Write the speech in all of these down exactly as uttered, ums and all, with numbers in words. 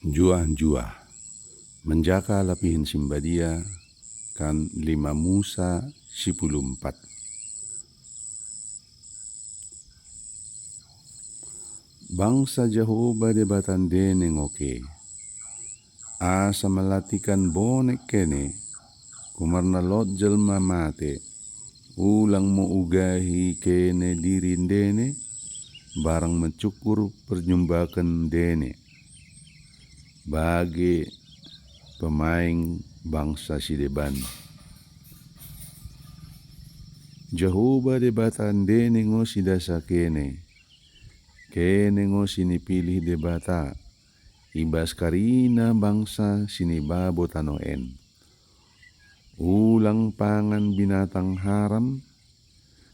Njuah-njuah. Menjaka lapihen si mbadia kan lima Musa sipuluh empat. Bangsa Jehoba Dibata ndene ngo ke. Asa melatikan bonek kene, kumerna lot jelma mate, ulang mo ugahi kene diri ndene, barang mecukur perjumbaken ndene. Bage pemaing bangsa si deban. Jehoba Dibata ndene ngo si dasa kene. Kene ngo si nipilih Dibata i bas karina bangsa si nibabo tanoh en. Ulang pangan binatang haram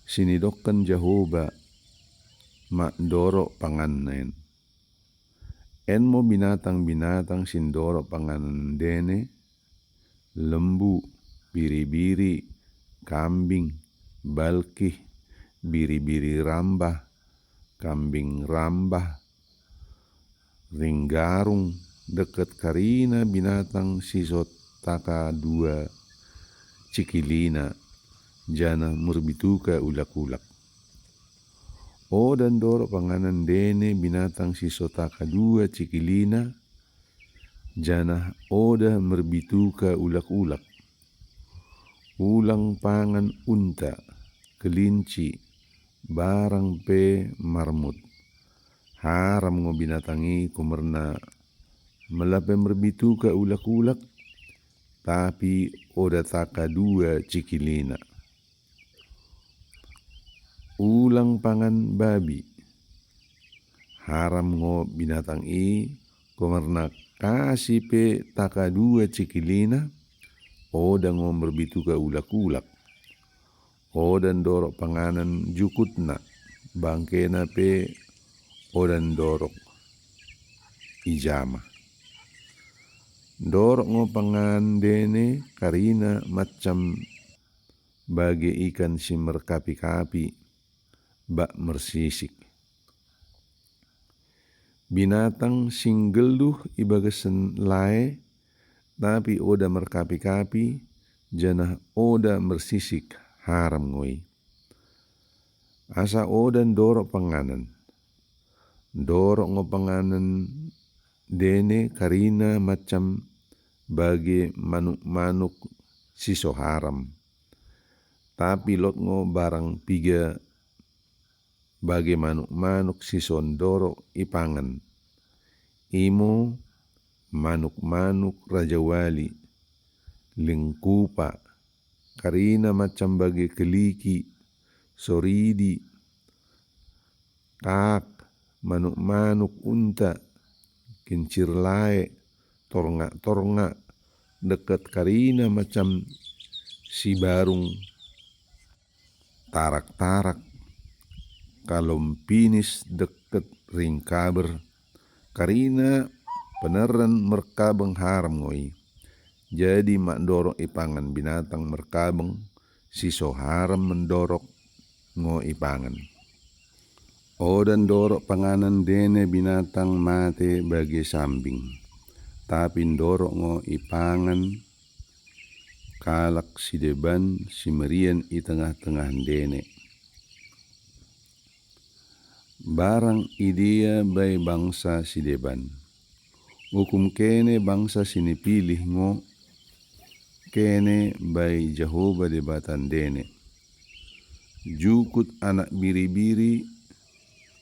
si nidokken Jehoba mak ndorok panganen. En mo binatang-binatang si ndorok panganen ndene, lembu, biri-biri, kambing, balkih, biri-biri rambah, kambing rambah, ringgarung, deket karina binatang si so taka dua cikilina, janah merbituka ulak-ulak. Oda ndorok panganen ndene binatang si so taka dua cikilina, janah oda merbituka ulak-ulak. Ulang pangan unta, kelinci, barang pe marmut. Haram ngo binatang i kumerna mela pe merbituka ulak-ulak, tapi oda taka dua cikilina. Ulang pangan babi. Haram ngo binatang i, kumerna kasi pe taka dua cikilina, oda ngo merbituka ulak-ulak. Oda ndorok panganen jukutna, bangkena pe oda ndorok i jama. Ndorok ngo pangan ndene karina macam bage ikan si merkapi-kapi, bak mersisik. Binatang si nggeluh i bagasen lae, tapi oda merkapi-kapi, janah oda mersisik, haram ngo i. Asa oda ndorok panganen. Ndorok ngo panganen ndene karina macam bage manuk-manuk si so haram. Tapi lot ngo barang piga bage manuk-manuk si so ndorok ipangen. Imo manuk-manuk rajawali, lingkupa, karina macam bage keliki, soridi, kak, manuk-manuk unta, kincir lae, torngak-torngak, deket karina macam sibarung, tarak-tarak, kalompinis deket ringkaber, karina peneren merkabeng haram ngo i. Jadi mak ndorok ipangan binatang merkabeng si so haram mendorok ngo ipangan. Oda ndorok panganen ndene binatang mate bage sambing, tapi ndorok ngo ipangan kalak si deban si merian i tengah-tengah ndene. Barang idea bai bangsa si deban. Ukum kene bangsa si nipilih ngo kene bai Jehoba Dibata ndene. Jukut anak biri-biri,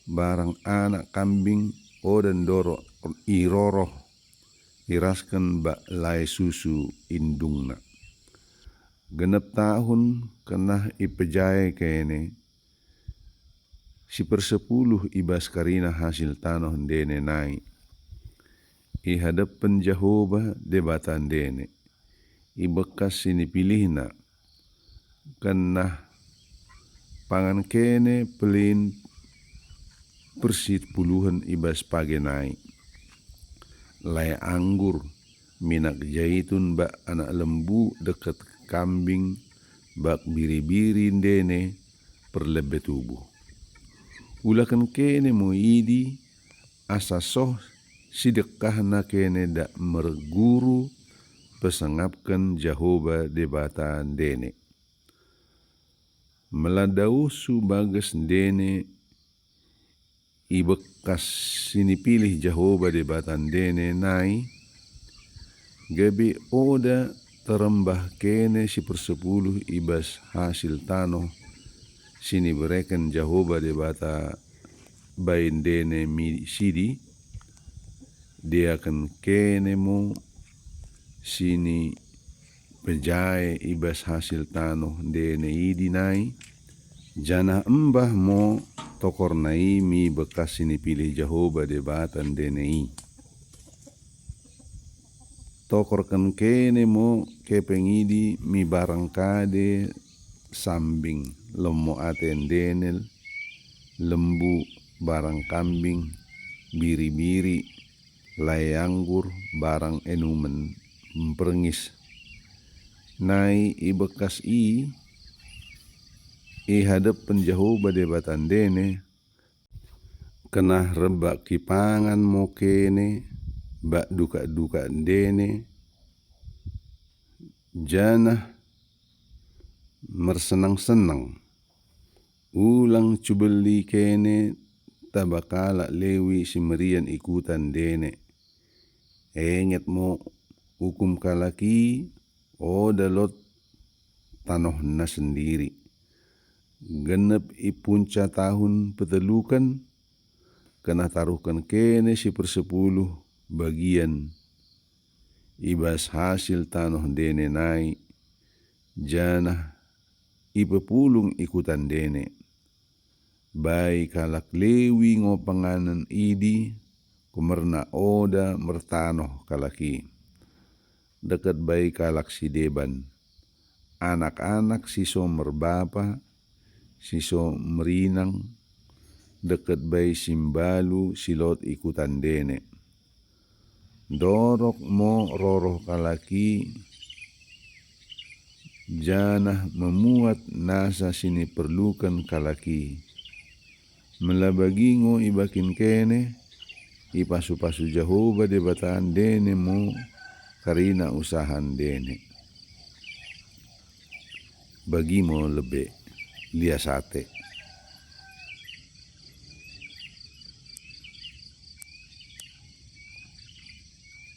barang anak kambing oda ndorok iroroh, irasken bak lae susu indungna. Genep tahun kenah ipejae kene, si persepuluh i bas karina hasil tanoh ndene nai. I hadepen Jehoba Dibata ndene, i bekas si nipilihna, kenah pangan kene pelin persipuluhen i bas page nai. Lae anggur, minak jaitun bak anak lembu deket kambing, bak biri-biri ndene perlebe tubuh. Ulaken kene mo idi, asa soh sidekkahna kene dak merguru pesengapken Jehoba Dibata ndene. Mela dauhsu bages ndene i bekas si nipilih Jehoba Dibata ndene nai, gabe oda terembah kene si persepuluh i bas hasil tanoh si nibereken Jehoba Dibata bai ndene mi-, sidi, diaken kene mo si ni pejae i bas hasil tanoh ndene idi nai, janah embah mo tokorna i mi bekas si nipilih Jehoba Dibata ndene i. Tokorken kene mo kepeng idi mi barang kade sambing, lemo ate ndene, lembu, barang kambing, biri-biri, lae anggur, barang enumen mperngis. Nai i bekas i, i hadepen Jehoba Dibata ndene, kenah rebak kipangan mo kene bak dukak-dukak ndene, janah mersenang-senang. Ulang cubeli kene taba kalak Lewi si merian i kuta ndene. Enget mo ukum kalak i, oda lot tanohna sendiri. Genep i punca tahun peteluken, kenah taruhken kene si persepuluh bagian i bas hasil tanoh ndene nai, janah ipepulung i kuta ndene. Bai kalak Lewi ngo panganen idi, kumerna oda mertanoh kalak i. Deket bai kalak si deban, anak-anak si so merbapa, si so merinang, deket bai si mbalu si lot i kuta ndene. Ndorok mo roroh kalak i, janah memuat nasa si niperluken kalak i. Mela bagi ngo ibakin kene, ipasu-pasu Jehoba Dibata ndene mo karina usaha ndene. Bagi mo lebe, lias ate.